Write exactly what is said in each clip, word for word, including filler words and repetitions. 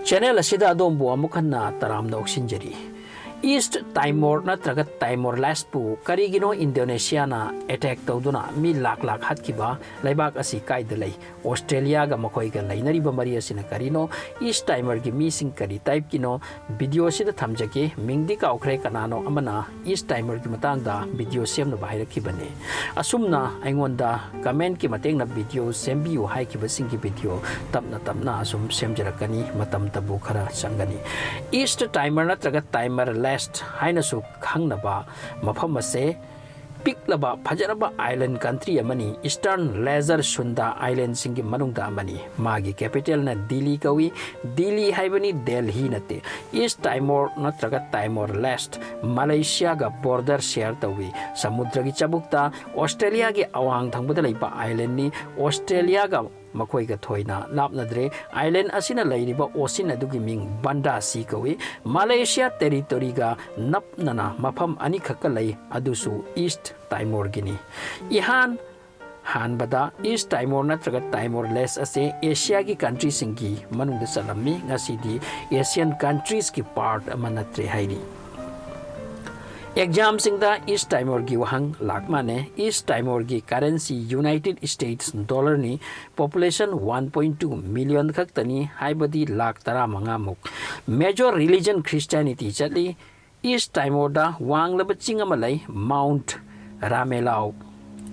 Channel ꯑꯁꯤꯗ ꯑꯗꯣꯝꯕꯨ ꯑꯃꯨꯛ ꯍꯟꯅ ꯇꯔꯥꯝꯅ ꯑꯣꯛꯁꯤꯟꯖꯔꯤ꯫ ꯏꯁ ꯇꯥꯏꯃꯣꯔ ꯅꯠꯇ꯭ꯔꯒ ꯇꯥꯏꯃꯣꯔ ꯂꯦꯁꯄꯨ ꯀꯔꯤꯒꯤꯅꯣ ꯏꯟꯗꯣꯅꯦꯁꯤꯌꯥꯅ ꯑꯦꯇꯦꯛ ꯇꯧꯗꯨꯅ ꯃꯤ ꯂꯥꯛ ꯂꯥꯛ ꯍꯥꯠꯈꯤꯕ ꯂꯩꯕꯥꯛ ꯑꯁꯤ ꯀꯥꯏꯗ ꯂꯩ? ꯑꯣꯁꯇ꯭ꯔꯦꯂꯤꯌꯥꯒ ꯃꯈꯣꯏꯒ ꯂꯩꯅꯔꯤꯕ ꯃꯔꯤ ꯑꯁꯤꯅ ꯀꯔꯤꯅꯣ? ꯏꯁ ꯇꯥꯏꯃꯔꯒꯤ ꯃꯤꯁꯤꯡ ꯀꯔꯤ ꯇꯥꯏꯞꯀꯤꯅꯣ? ꯚꯤꯗꯤꯑꯣ ꯑꯁꯤꯗ ꯊꯝꯖꯒꯦ, ꯃꯤꯡꯗꯤ ꯀꯥꯎꯈ꯭ꯔꯦ꯫ ꯀꯅꯥꯅꯣ ꯑꯃꯅ ꯏꯁ ꯇꯥꯏꯃꯔꯒꯤ ꯃꯇꯥꯡꯗ ꯚꯤꯗꯤꯑꯣ ꯁꯦꯝꯅꯕ ꯍꯥꯏꯔꯛꯈꯤꯕꯅꯤ꯫ ꯑꯁꯨꯝꯅ ꯑꯩꯉꯣꯟꯗ ꯀꯃꯦꯟꯠꯀꯤ ꯃꯇꯦꯡꯅ ꯚꯤꯗꯤꯑꯣ ꯁꯦꯝꯕꯤꯌꯨ ꯍꯥꯏꯈꯤꯕꯁꯤꯡꯒꯤ ꯚꯤꯗꯤꯑꯣ ꯇꯞꯅ ꯇꯞꯅ ꯑꯁꯨꯝ ꯁꯦꯝꯖꯔꯛꯀꯅꯤ꯫ ꯃꯇꯝꯇꯕꯨ ꯈꯔ ꯆꯪꯒꯅꯤ꯫ ꯏꯁ ꯇꯥꯏꯃꯔ ꯅꯠꯇ꯭ꯔꯒ ꯇꯥꯏꯃꯔ ꯂꯦꯁ ꯍꯥꯏꯅꯁꯨ ꯈꯪꯅꯕ ꯃꯐꯝ ꯑꯁꯦ ꯄꯤꯛꯂꯕ ꯐꯖꯔꯕ ꯑꯥꯏꯂꯦꯟ ꯀꯟꯇ꯭ꯔꯤ ꯑꯃꯅꯤ꯫ ꯏꯁꯇꯔꯟ ꯂꯦꯖꯔ ꯁꯨꯟꯗꯥ ꯑꯥꯏꯂꯦꯟꯁꯤꯡꯒꯤ ꯃꯅꯨꯡꯗ ꯑꯃꯅꯤ꯫ ꯃꯥꯒꯤ ꯀꯦꯄꯤꯇꯦꯜꯅ ꯗꯤꯂꯤ ꯀꯧꯏ꯫ ꯗꯤꯂꯤ ꯍꯥꯏꯕꯅꯤ, ꯗꯦꯜꯍꯤ ꯅꯠꯇꯦ꯫ ꯏꯁ ꯇꯥꯏꯃꯣꯔ ꯅꯠꯇ꯭ꯔꯒ ꯇꯥꯏꯃꯣꯔ ꯂꯦꯁ ꯃꯂꯦꯁꯤꯌꯥꯒ ꯕꯣꯔꯗꯔ ꯁꯦꯌꯔ ꯇꯧꯏ꯫ ꯁꯃꯨꯗ꯭ꯔꯒꯤ ꯆꯕꯨꯛꯇ ꯑꯣꯁꯇ꯭ꯔꯦꯂꯤꯌꯥꯒꯤ ꯑꯋꯥꯡ ꯊꯪꯕꯗ ꯂꯩꯕ ꯑꯥꯏꯂꯦꯟꯅꯤ꯫ ꯑꯣꯁꯇ꯭ꯔꯦꯂꯤꯌꯥꯒ ꯃꯈꯣꯏꯒ ꯊꯣꯏꯅ ꯂꯥꯞꯅꯗ꯭ꯔꯦ꯫ ꯑꯥꯏꯂꯦꯟ ꯑꯁꯤꯅ ꯂꯩꯔꯤꯕ ꯑꯣꯁꯤꯟ ꯑꯗꯨꯒꯤ ꯃꯤꯡ ꯕꯟꯗꯥ ꯁꯤ ꯀꯧꯏ꯫ ꯃꯂꯦꯁꯤꯌꯥ ꯇꯦꯔꯤꯇꯣꯔꯤꯒ ꯅꯞꯅꯅ ꯃꯐꯝ ꯑꯅꯤꯈꯛꯀ ꯂꯩ, ꯑꯗꯨꯁꯨ ꯏꯁ ꯇꯥꯏꯃꯣꯔꯒꯤꯅꯤ꯫ ꯏꯍꯥꯟ ꯍꯥꯟꯕꯗ ꯏꯁ ꯇꯥꯏꯃꯣꯔ ꯅꯠꯇ꯭ꯔꯒ ꯇꯥꯏꯃꯣꯔ ꯂꯦꯁ ꯑꯁꯦ ꯑꯦꯁꯤꯌꯥꯒꯤ ꯀꯟꯇ꯭ꯔꯤꯁꯤꯡꯒꯤ ꯃꯅꯨꯡꯗ ꯆꯜꯂꯝꯃꯤ꯫ ꯉꯁꯤꯗꯤ ꯑꯦꯁꯤꯌꯥꯟ ꯀꯟꯇ꯭ꯔꯤꯁꯀꯤ ꯄꯥꯔꯠ ꯑꯃ ꯅꯠꯇ꯭ꯔꯦ ꯍꯥꯏꯔꯤ꯫ ꯑꯦꯛꯖꯥꯝꯁꯤꯡꯗ ꯏꯁ ꯇꯥꯏꯃꯣꯔꯒꯤ ꯋꯥꯍꯪ ꯂꯥꯛ ꯃꯥꯟꯅꯦ꯫ ꯏꯁ ꯇꯥꯏꯃꯣꯔꯒꯤ ꯀꯔꯦꯟꯁꯤ ꯌꯨꯅꯥꯏꯇꯦꯠ ꯁ꯭ꯇꯦꯠꯁ ꯗꯣꯂꯔꯅꯤ꯫ Population one point two million ꯈꯛꯇꯅꯤ, ꯍꯥꯏꯕꯗꯤ ꯂꯥꯛ ꯇꯔꯥꯃꯉꯥꯃꯨꯛ꯫ ꯃꯦꯖꯣꯔ ꯔꯤꯂꯤꯖꯟ ꯈ꯭ꯔꯤꯁꯇꯤꯌꯥꯅꯤꯇꯤ ꯆꯠꯂꯤ꯫ ꯏꯁ ꯇꯥꯏꯃꯣꯔꯗ ꯋꯥꯡꯂꯕ ꯆꯤꯡ ꯑꯃ ꯂꯩ, ꯃꯥꯎꯟꯠ ꯔꯥꯃꯦꯂꯥꯎ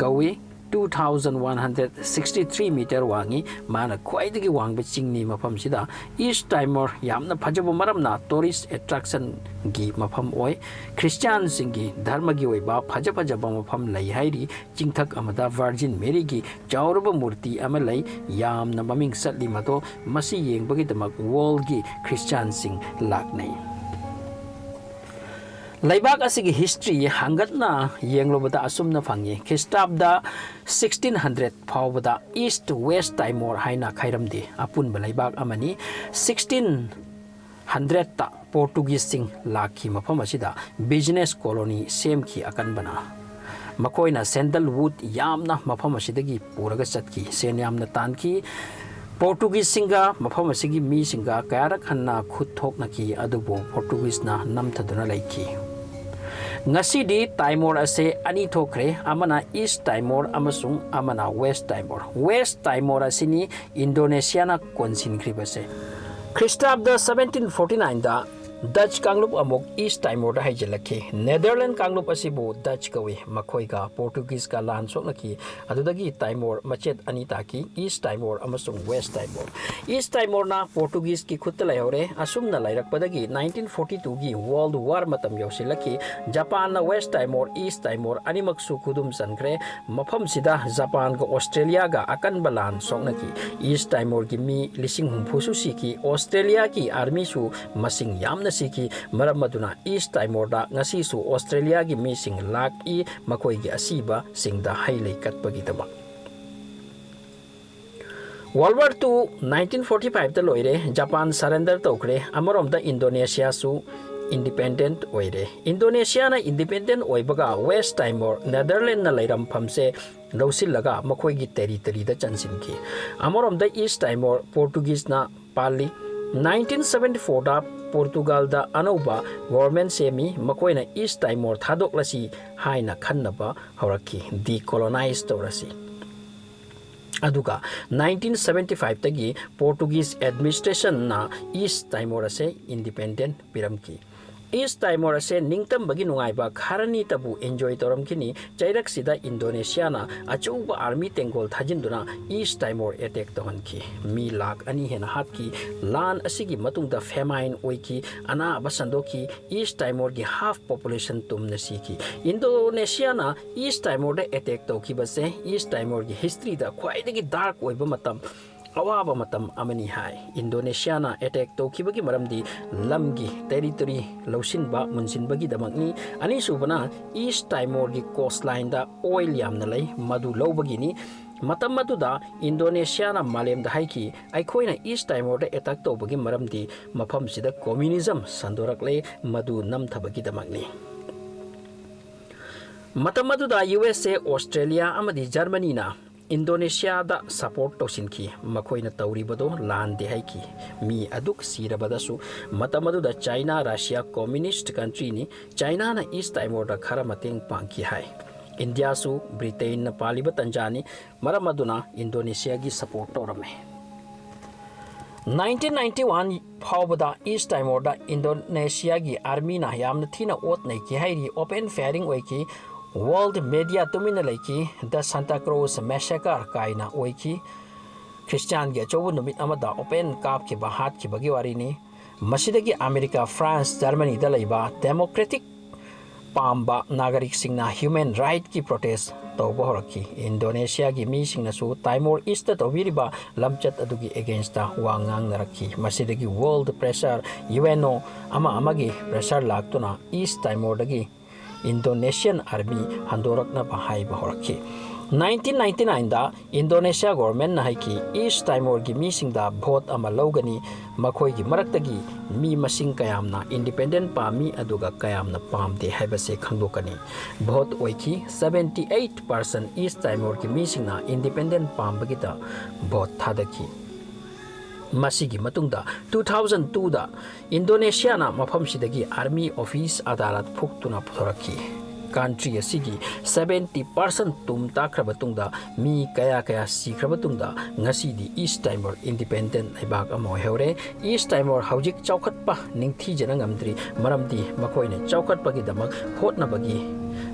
ꯀꯧꯏ꯫ Two thousand one hundred sixty three metre ꯋꯥꯡꯉꯤ꯫ ꯃꯥꯅ ꯈ꯭ꯋꯥꯏꯗꯒꯤ ꯋꯥꯡꯕ ꯆꯤꯡꯅꯤ ꯃꯐꯝꯁꯤꯗ꯫ ꯏꯁ ꯇꯥꯏꯃꯣꯔ ꯌꯥꯝꯅ ꯐꯖꯕ ꯃꯔꯝꯅ ꯇꯨꯔꯤꯁ ꯑꯦꯇ꯭ꯔꯦꯛꯁꯟꯒꯤ ꯃꯐꯝ ꯑꯣꯏ꯫ ꯈ꯭ꯔꯤꯁꯇꯤꯌꯥꯟꯁꯤꯡꯒꯤ ꯙꯔꯃꯒꯤ ꯑꯣꯏꯕ ꯐꯖ ꯐꯖꯕ ꯃꯐꯝ ꯂꯩ ꯍꯥꯏꯔꯤ꯫ ꯆꯤꯡꯊꯛ ꯑꯃꯗ ꯚꯔꯖꯤꯟ ꯃꯦꯔꯤꯒꯤ ꯆꯥꯎꯔꯕ ꯃꯨꯔꯇꯤ ꯑꯃ ꯂꯩ꯫ ꯌꯥꯝꯅ ꯃꯃꯤꯡ ꯆꯠꯂꯤ ꯃꯗꯣ꯫ ꯃꯁꯤ ꯌꯦꯡꯕꯒꯤꯗꯃꯛ ꯋꯥꯔꯜꯒꯤ ꯈ꯭ꯔꯤꯁꯇꯤꯌꯥꯟꯁꯤꯡ ꯂꯥꯛꯅꯩ꯫ ꯂꯩꯕꯥꯛ ꯑꯁꯤꯒꯤ ꯍꯤꯁꯇ꯭ꯔꯤ ꯍꯥꯡꯒꯠꯅ ꯌꯦꯡꯂꯨꯕꯗ ꯑꯁꯨꯝꯅ ꯐꯪꯉꯤ꯫ ꯈ꯭ꯔꯤꯁꯇꯥꯕꯗ ꯁꯤꯛꯁꯇꯤꯟ ꯍꯟꯗ꯭ꯔꯦꯠ ꯐꯥꯎꯕꯗ ꯏꯁ ꯋꯦꯁ ꯇꯥꯏꯃꯣꯔ ꯍꯥꯏꯅ ꯈꯥꯏꯔꯝꯗꯦ꯫ ꯑꯄꯨꯟꯕ ꯂꯩꯕꯥꯛ ꯑꯃꯅꯤ꯫ ꯁꯤꯛꯁꯇꯤꯟ ꯍꯟꯗ꯭ꯔꯦꯠꯇ ꯄꯣꯔꯇꯨꯒꯤꯖꯁꯤꯡ ꯂꯥꯛꯈꯤ꯫ ꯃꯐꯝ ꯑꯁꯤꯗ ꯕꯤꯖꯤꯅꯦꯁ ꯀꯣꯂꯣꯅꯤ ꯁꯦꯝꯈꯤ꯫ ꯑꯀꯟꯕꯅ ꯃꯈꯣꯏꯅ ꯁꯦꯟꯗꯜ ꯋꯨꯗ ꯌꯥꯝꯅ ꯃꯐꯝ ꯑꯁꯤꯗꯒꯤ ꯄꯨꯔꯒ ꯆꯠꯈꯤ꯫ ꯁꯦꯟ ꯌꯥꯝꯅ ꯇꯥꯟꯈꯤ꯫ ꯄꯣꯔꯇꯨꯒꯤꯖꯁꯤꯡꯒ ꯃꯐꯝ ꯑꯁꯤꯒꯤ ꯃꯤꯁꯤꯡꯒ ꯀꯌꯥꯔꯛ ꯍꯟꯅ ꯈꯨꯠ ꯊꯣꯛꯅꯈꯤ, ꯑꯗꯨꯕꯨ ꯄꯣꯔꯇꯨꯒꯤꯖꯅ ꯅꯝꯊꯗꯨꯅ ꯂꯩꯈꯤ꯫ ꯉꯁꯤꯗꯤ ꯇꯥꯏꯃꯣꯔ ꯑꯁꯦ ꯑꯅꯤ ꯊꯣꯛꯈ꯭ꯔꯦ, ꯑꯃꯅ ꯏꯁ ꯇꯥꯏꯃꯣꯔ ꯑꯃꯁꯨꯡ ꯑꯃꯅ ꯋꯦꯁ ꯇꯥꯏꯃꯣꯔ꯫ ꯋꯦꯁ ꯇꯥꯏꯃꯣꯔ ꯑꯁꯤꯅꯤ ꯏꯟꯗꯣꯅꯦꯁꯤꯌꯥꯅ ꯀꯣꯟꯁꯤꯟꯈ꯭ꯔꯤꯕꯁꯦ꯫ ꯈ꯭ꯔꯤꯁꯇꯥꯕꯗ seventeen forty nineꯗ ꯗꯆ ꯀꯥꯡꯂꯨꯞ ꯑꯃꯨꯛ ꯏꯁ ꯇꯥꯏꯃꯣꯔꯗ ꯍꯩꯖꯤꯜꯂꯛꯈꯤ꯫ ꯅꯦꯗꯔꯂꯦꯟ ꯀꯥꯡꯂꯨꯞ ꯑꯁꯤꯕꯨ ꯗꯆ ꯀꯧꯏ꯫ ꯃꯈꯣꯏꯒ ꯄꯣꯔꯇꯨꯒꯤꯖꯀ ꯂꯥꯟ ꯁꯣꯛꯅꯈꯤ꯫ ꯑꯗꯨꯗꯒꯤ ꯇꯥꯏꯃꯣꯔ ꯃꯆꯦꯠ ꯑꯅꯤ ꯇꯥꯈꯤ, ꯏꯁ ꯇꯥꯏꯃꯣꯔ ꯑꯃꯁꯨꯡ ꯋꯦꯁ ꯇꯥꯏꯃꯣꯔ꯫ ꯏꯁ ꯇꯥꯏꯃꯣꯔꯅ ꯄꯣꯔꯇꯨꯒꯤꯖꯀꯤ ꯈꯨꯠꯇ ꯂꯩꯍꯧꯔꯦ꯫ ꯑꯁꯨꯝꯅ ꯂꯩꯔꯛꯄꯗꯒꯤ nineteen forty twoꯒꯤ ꯋꯥꯔꯜꯗ ꯋꯥꯔ ꯃꯇꯝ ꯌꯧꯁꯤꯜꯂꯛꯈꯤ꯫ ꯖꯄꯥꯟꯅ ꯋꯦꯁ ꯇꯥꯏꯃꯣꯔ, ꯏꯁ ꯇꯥꯏꯃꯣꯔ ꯑꯅꯤꯃꯛꯁꯨ ꯈꯨꯗꯨꯝ ꯆꯟꯈ꯭ꯔꯦ꯫ ꯃꯐꯝꯁꯤꯗ ꯖꯄꯥꯟꯒ ꯑꯣꯁꯇ꯭ꯔꯦꯂꯤꯌꯥꯒ ꯑꯀꯟꯕ ꯂꯥꯟ ꯁꯣꯛꯅꯈꯤ꯫ ꯏꯁ ꯇꯥꯏꯃꯣꯔꯒꯤ ꯃꯤ ꯂꯤꯁꯤꯡ ꯍꯨꯝꯐꯨꯁꯨ ꯁꯤꯈꯤ꯫ ꯑꯣꯁꯇ꯭ꯔꯦꯂꯤꯌꯥꯒꯤ ꯑꯥꯔꯃꯤꯁꯨ ꯃꯁꯤꯡ ꯌꯥꯝꯅ ꯁꯤꯈꯤ꯫ ꯃꯔꯝ ꯑꯗꯨꯅ ꯏꯁ ꯇꯥꯏꯃꯣꯔꯗ ꯉꯁꯤꯁꯨ ꯑꯣꯁꯇ꯭ꯔꯦꯂꯤꯌꯥꯒꯤ ꯃꯤꯁꯤꯡ ꯂꯥꯛꯏ, ꯃꯈꯣꯏꯒꯤ ꯑꯁꯤꯕꯁꯤꯡꯗ ꯍꯩ ꯂꯩ ꯀꯠꯄꯒꯤꯗꯃꯛ꯫ World War Two nineteen forty fiveꯇ ꯂꯣꯏꯔꯦ꯫ ꯖꯄꯥꯟ surrender ꯇꯧꯈ꯭ꯔꯦ꯫ ꯑꯃꯔꯣꯝꯗ ꯏꯟꯗꯣꯅꯦꯁꯤꯌꯥꯁꯨ independent ꯑꯣꯏꯔꯦ꯫ ꯏꯟꯗꯣꯅꯦꯁꯤꯌꯥꯅ independent ꯑꯣꯏꯕꯒ ꯋꯦꯁ ꯇꯥꯏꯃꯣꯔ ꯅꯦꯗꯔꯂꯦꯟꯗꯅ ꯂꯩꯔꯝꯐꯝꯁꯦ ꯂꯧꯁꯤꯜꯂꯒ ꯃꯈꯣꯏꯒꯤ territoryꯗ ꯆꯟꯁꯤꯟꯈꯤ꯫ ꯑꯃꯔꯣꯝꯗ ꯏꯁ ꯇꯥꯏꯃꯣꯔ ꯄꯣꯔꯇꯨꯒꯤꯖꯅ ꯄꯥꯜꯂꯤ꯫ Nineteen seventy fourꯗ ꯄꯣꯔꯇꯨꯒꯥꯜꯗ ꯑꯅꯧꯕ government ꯁꯦꯝꯃꯤ꯫ ꯃꯈꯣꯏꯅ ꯏꯁ ꯇꯥꯏꯃꯣꯔ ꯊꯥꯗꯣꯛꯂꯁꯤ ꯍꯥꯏꯅ ꯈꯟꯅꯕ ꯍꯧꯔꯛꯈꯤ, decolonize ꯇꯧꯔꯁꯤ꯫ ꯑꯗꯨꯒ nineteen seventy fiveꯇꯒꯤ ꯄꯣꯔꯇꯨꯒꯤꯖ administrationꯅ ꯏꯁ ꯇꯥꯏꯃꯣꯔ ꯑꯁꯦ independent ꯄꯤꯔꯝꯈꯤ꯫ ꯏꯁ ꯇꯥꯏꯃꯣꯔ ꯑꯁꯦ ꯅꯤꯡꯇꯝꯕꯒꯤ ꯅꯨꯡꯉꯥꯏꯕ ꯈꯔꯅꯤꯇꯕꯨ enjoy ꯇꯧꯔꯝꯈꯤꯅꯤ꯫ ꯆꯩꯔꯛꯁꯤꯗ ꯏꯟꯗꯣꯅꯦꯁꯤꯌꯥꯅ ꯑꯆꯧꯕ army ꯇꯦꯡꯒꯣꯜ ꯊꯥꯖꯤꯟꯗꯨꯅ ꯏꯁ ꯇꯥꯏꯃꯣꯔ attack ꯇꯧꯍꯟꯈꯤ꯫ ꯃꯤ ꯂꯥꯈ ꯑꯅꯤ ꯍꯦꯟꯅ ꯍꯥꯠꯈꯤ꯫ ꯂꯥꯟ ꯑꯁꯤꯒꯤ ꯃꯇꯨꯡꯗ famine ꯑꯣꯏꯈꯤ, ꯑꯅꯥꯕ ꯁꯟꯗꯣꯛꯈꯤ꯫ ꯏꯁ ꯇꯥꯏꯃꯣꯔꯒꯤ half population ꯇꯨꯝꯅ ꯁꯤꯈꯤ꯫ ꯏꯟꯗꯣꯅꯦꯁꯤꯌꯥꯅ ꯏꯁ ꯇꯥꯏꯃꯣꯔꯗ attack ꯇꯧꯈꯤꯕꯁꯦ ꯏꯁ ꯇꯥꯏꯃꯣꯔꯒꯤ historyꯗ ꯈ꯭ꯋꯥꯏꯗꯒꯤ dark ꯑꯣꯏꯕ ꯃꯇꯝ, ꯑꯋꯥꯕ ꯃꯇꯝ ꯑꯃꯅꯤ ꯍꯥꯏ꯫ ꯏꯟꯗꯣꯅꯦꯁꯤꯌꯥꯅ attack ꯇꯧꯈꯤꯕꯒꯤ ꯃꯔꯝꯗꯤ ꯂꯝꯒꯤ territory ꯂꯧꯁꯤꯟꯕ ꯃꯨꯟꯁꯤꯟꯕꯒꯤꯗꯃꯛꯅꯤ꯫ ꯑꯅꯤꯁꯨꯕꯅ ꯏꯁ ꯇꯥꯏꯃꯣꯔꯒꯤ coastlineꯗ oil ꯌꯥꯝꯅ ꯂꯩ, ꯃꯗꯨ ꯂꯧꯕꯒꯤꯅꯤ꯫ ꯃꯇꯝ ꯑꯗꯨꯗ ꯏꯟꯗꯣꯅꯦꯁꯤꯌꯥꯅ ꯃꯥꯂꯦꯝꯗ ꯍꯥꯏꯈꯤ, "ꯑꯩꯈꯣꯏꯅ ꯏꯁ ꯇꯥꯏꯃꯣꯔꯗ attack ꯇꯧꯕꯒꯤ ꯃꯔꯝꯗꯤ ꯃꯐꯝꯁꯤꯗ communism ꯁꯟꯗꯣꯔꯛꯂꯦ, ꯃꯗꯨ ꯅꯝꯊꯕꯒꯤꯗꯃꯛꯅꯤ"꯫ ꯃꯇꯝ ꯑꯗꯨꯗ ꯌꯨ ꯑꯦꯁ ꯑꯦ, ꯑꯣꯁꯇ꯭ꯔꯦꯂꯤꯌꯥ ꯑꯃꯗꯤ ꯖꯔꯃꯅꯤꯅ ꯏꯟꯗꯣꯅꯦꯁꯤꯌꯥꯗ ꯁꯄꯣꯔꯠ ꯇꯧꯁꯤꯟꯈꯤ꯫ ꯃꯈꯣꯏꯅ ꯇꯧꯔꯤꯕꯗꯨ ꯂꯥꯟꯗꯦ ꯍꯥꯏꯈꯤ꯫ ꯃꯤ ꯑꯗꯨꯛ ꯁꯤꯔꯕꯗꯁꯨ ꯃꯇꯝ ꯑꯗꯨꯗ ꯆꯥꯏꯅꯥ, ꯔꯁꯤꯌꯥ ꯀꯝꯃ꯭ꯌꯨꯅꯤꯁ꯭ꯠ ꯀꯟꯇ꯭ꯔꯤꯅꯤ꯫ ꯆꯥꯏꯅꯥꯅ ꯏꯁ꯭ꯠ ꯇꯥꯏꯃꯣꯔꯗ ꯈꯔ ꯃꯇꯦꯡ ꯄꯥꯡꯈꯤ ꯍꯥꯏ꯫ ꯏꯟꯗꯤꯌꯥꯁꯨ ꯕ꯭ꯔꯤꯇꯦꯟꯅ ꯄꯥꯜꯂꯤꯕ ꯇꯟꯖꯥꯅꯤ꯫ ꯃꯔꯝ ꯑꯗꯨꯅ ꯏꯟꯗꯣꯅꯦꯁꯤꯌꯥꯒꯤ ꯁꯄꯣꯔꯠ ꯇꯧꯔꯝꯃꯤ꯫ ꯅꯥꯏꯟꯇꯤꯟ ꯅꯥꯏꯟꯇꯤ ꯋꯥꯟ ꯐꯥꯎꯕꯗ ꯏꯁ꯭ꯠ ꯇꯥꯏꯃꯣꯔꯗ ꯏꯟꯗꯣꯅꯦꯁꯤꯌꯥꯒꯤ ꯑꯥꯔꯃꯤꯅ ꯌꯥꯝꯅ ꯊꯤꯅ ꯑꯣꯠ ꯅꯩꯈꯤ ꯍꯥꯏꯔꯤ꯫ ꯑꯣꯄꯦꯟ ꯐꯥꯌꯔꯤꯡ ꯑꯣꯏꯈꯤ꯫ ꯋꯥꯔꯜꯗ ꯃꯦꯗꯤꯌꯥ ꯇꯨꯃꯤꯟꯅ ꯂꯩꯈꯤ꯫ ꯗ ꯁꯥꯟꯇꯥ ꯀ꯭ꯔꯨꯖ ꯃꯦꯁꯦꯀꯔ ꯀꯥꯏꯅ ꯑꯣꯏꯈꯤ꯫ ꯈ꯭ꯔꯤꯁꯇꯤꯌꯥꯟꯒꯤ ꯑꯆꯧꯕ ꯅꯨꯃꯤꯠ ꯑꯃꯗ ꯑꯣꯄꯦꯟ ꯀꯥꯞꯈꯤꯕ, ꯍꯥꯠꯈꯤꯕꯒꯤ ꯋꯥꯔꯤꯅꯤ꯫ ꯃꯁꯤꯗꯒꯤ ꯑꯃꯦꯔꯤꯀꯥ, ꯐ꯭ꯔꯥꯟꯁ, ꯖꯔꯃꯅꯤꯗ ꯂꯩꯕ ꯗꯦꯃꯣꯀ꯭ꯔꯦꯇꯤꯛ ꯄꯥꯝꯕ ꯅꯥꯒꯔꯤꯛꯁꯤꯡꯅ ꯍ꯭ꯌꯨꯃꯦꯟ ꯔꯥꯏꯠꯀꯤ ꯄ꯭ꯔꯣꯇꯦꯁ ꯇꯧꯕ ꯍꯧꯔꯛꯈꯤ꯫ ꯏꯟꯗꯣꯅꯦꯁꯤꯌꯥꯒꯤ ꯃꯤꯁꯤꯡꯅꯁꯨ ꯇꯥꯏꯃꯣꯔ ꯏꯁ꯭ꯠꯇ ꯇꯧꯕꯤꯔꯤꯕ ꯂꯝꯆꯠ ꯑꯗꯨꯒꯤ ꯑꯦꯒꯦꯟꯁ꯭ꯠꯇ ꯋꯥ ꯉꯥꯡꯅꯔꯛꯈꯤ꯫ ꯃꯁꯤꯗꯒꯤ world pressure, U N O, ꯑꯃ ꯑꯃꯒꯤ ꯄ꯭ꯔꯦꯁꯔ ꯂꯥꯛꯇꯨꯅ ꯏꯁ꯭ꯠ ꯇꯥꯏꯃꯣꯔꯗꯒꯤ ꯏꯟꯗꯣꯅꯦꯁꯤꯌꯥꯟ ꯑꯥꯔꯃꯤ ꯍꯟꯗꯣꯔꯛꯅꯕ ꯍꯥꯏꯕ ꯍꯧꯔꯛꯈꯤ꯫ ꯅꯥꯏꯟꯇꯤꯟ ꯅꯥꯏꯟꯇꯤ ꯅꯥꯏꯟꯗ ꯏꯟꯗꯣꯅꯦꯁꯤꯌꯥ ꯒꯣꯚꯔꯟꯃꯦꯟꯠꯅ ꯍꯥꯏꯈꯤ, ꯏꯁ꯭ꯠ ꯇꯥꯏꯃꯣꯔꯒꯤ ꯃꯤꯁꯤꯡꯗ ꯚꯣꯠ ꯑꯃ ꯂꯧꯒꯅꯤ꯫ ꯃꯈꯣꯏꯒꯤ ꯃꯔꯛꯇꯒꯤ ꯃꯤ ꯃꯁꯤꯡ ꯀꯌꯥꯝꯅ ꯏꯟꯗꯤꯄꯦꯟꯗꯦꯟꯠ ꯄꯥꯝꯃꯤ ꯑꯗꯨꯒ ꯀꯌꯥꯝꯅ ꯄꯥꯝꯗꯦ ꯍꯥꯏꯕꯁꯦ ꯈꯪꯗꯣꯛꯀꯅꯤ꯫ ꯚꯣꯠ ꯑꯣꯏꯈꯤ꯫ ꯁꯕꯦꯟꯇꯤ ꯑꯩꯠ ꯄꯥꯔꯁꯦꯟꯠ ꯏꯁ꯭ꯠ ꯇꯥꯏꯃꯣꯔꯒꯤ ꯃꯤꯁꯤꯡꯅ ꯏꯟꯗꯤꯄꯦꯟꯗꯦꯟꯠ ꯄꯥꯝꯕꯒꯤꯗ ꯚꯣꯠ ꯊꯥꯗꯈꯤ꯫ ꯃꯁꯤꯒꯤ ꯃꯇꯨꯡꯗ ꯇꯨ ꯊꯥꯎꯖꯟ ꯇꯨꯗ ꯏꯟꯗꯣꯅꯦꯁꯤꯌꯥꯅ ꯃꯐꯝꯁꯤꯗꯒꯤ ꯑꯥꯔꯃꯤ ꯑꯣꯐꯤꯁ ꯑꯗꯥꯂꯠ ꯐꯨꯛꯇꯨꯅ ꯄꯨꯊꯣꯔꯛꯈꯤ꯫ ꯀꯟꯇ꯭ꯔꯤ ꯑꯁꯤꯒꯤ ꯁꯕꯦꯟꯇꯤ ꯄꯥꯔꯁꯦꯟꯠ ꯇꯨꯝ ꯇꯥꯈ꯭ꯔꯕ ꯇꯨꯡꯗ ꯃꯤ ꯀꯌꯥ ꯀꯌꯥ ꯁꯤꯈ꯭ꯔꯕ ꯇꯨꯡꯗ ꯉꯁꯤꯗꯤ ꯏꯁ꯭ꯠ ꯇꯥꯏꯃꯣꯔ ꯏꯟꯗꯤꯄꯦꯟꯗꯦꯟꯠ ꯂꯩꯕꯥꯛ ꯑꯃ ꯑꯣꯏꯍꯧꯔꯦ꯫ ꯏꯁ꯭ꯠ ꯇꯥꯏꯃꯣꯔ ꯍꯧꯖꯤꯛ ꯆꯥꯎꯈꯠꯄ ꯅꯤꯡꯊꯤꯖꯅ ꯉꯝꯗ꯭ꯔꯤ, ꯃꯔꯝꯗꯤ ꯃꯈꯣꯏꯅ ꯆꯥꯎꯈꯠꯄꯒꯤꯗꯃꯛ ꯍꯣꯠꯅꯕꯒꯤ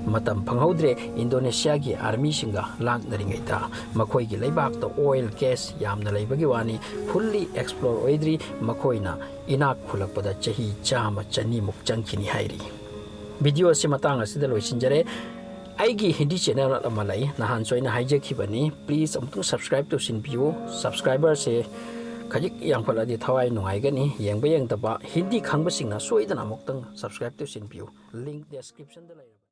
ꯃꯇꯝ ꯐꯪꯍꯧꯗ꯭ꯔꯦ꯫ ꯏꯟꯗꯣꯅꯦꯁꯤꯌꯥꯒꯤ ꯑꯥꯔꯃꯤꯁꯤꯡꯒ ꯂꯥꯛꯅꯔꯤꯉꯩꯗ ꯃꯈꯣꯏꯒꯤ ꯂꯩꯕꯥꯛꯇ ꯑꯣꯏꯜ, ꯒ꯭ꯌꯥꯁ ꯌꯥꯝꯅ ꯂꯩꯕꯒꯤ ꯋꯥꯅꯤ, ꯐꯨꯜꯂꯤ ꯑꯦꯛꯁꯄ꯭ꯂꯣꯔ ꯑꯣꯏꯗ꯭ꯔꯤ꯫ ꯃꯈꯣꯏꯅ ꯏꯅꯥꯛ ꯈꯨꯜꯂꯛꯄꯗ ꯆꯍꯤ ꯆꯥꯝꯃ ꯆꯅꯤꯃꯨꯛ ꯆꯪꯈꯤꯅꯤ ꯍꯥꯏꯔꯤ꯫ ꯚꯤꯗꯤꯑꯣ ꯑꯁꯤ ꯃꯇꯥꯡ ꯑꯁꯤꯗ ꯂꯣꯏꯁꯤꯟꯖꯔꯦ꯫ ꯑꯩꯒꯤ ꯍꯤꯟꯗꯤ ꯆꯦꯅꯦꯜ ꯑꯃ ꯂꯩ, ꯅꯍꯥꯟꯁꯨ ꯑꯩꯅ ꯍꯥꯏꯖꯈꯤꯕꯅꯤ, ꯄ꯭ꯂꯤꯖ ꯑꯃꯨꯛꯇꯪ ꯁꯕꯁꯀ꯭ꯔꯥꯏꯕ ꯇꯧꯁꯤꯟꯕꯤꯌꯨ꯫ ꯁꯕꯁꯀ꯭ꯔꯥꯏꯕꯔꯁꯦ ꯈꯖꯤꯛ ꯌꯥꯝꯈꯠꯂꯗꯤ ꯊꯋꯥꯏ ꯅꯨꯡꯉꯥꯏꯒꯅꯤ꯫ ꯌꯦꯡꯕ ꯌꯦꯡꯗꯕ ꯍꯤꯟꯗꯤ ꯈꯪꯕꯁꯤꯡꯅ ꯁꯣꯏꯗꯅ ꯑꯃꯨꯛꯇꯪ ꯁꯕꯁꯀ꯭ꯔꯥꯏꯕ ꯇꯧꯁꯤꯟꯕꯤꯌꯨ꯫ ꯂꯤꯡꯛ ꯗꯦꯁꯀ꯭ꯔꯤꯞꯁꯟꯗ ꯂꯩꯔꯕꯅꯤ꯫